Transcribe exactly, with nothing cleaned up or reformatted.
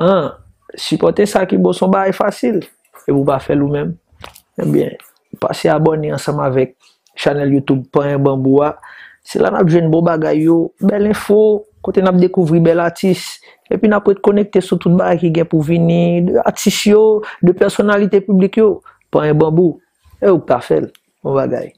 An, sipòte sa ki bon, se yon bagay fasil. Epi ou pa fè l ou menm. Ebyen, pase abòne ansanm avèk chanèl YouTube Panyen Banbou a. Se la n ap jwenn bon bagay yo, bèl enfo, kote n ap dekouvri bèl atis. Epi n ap ret konekte sou tout bagay ki gen pou vini, de atis yo, de pèsonalite piblik yo. Panyen Banbou, e ou k pa fè l, bon bagay.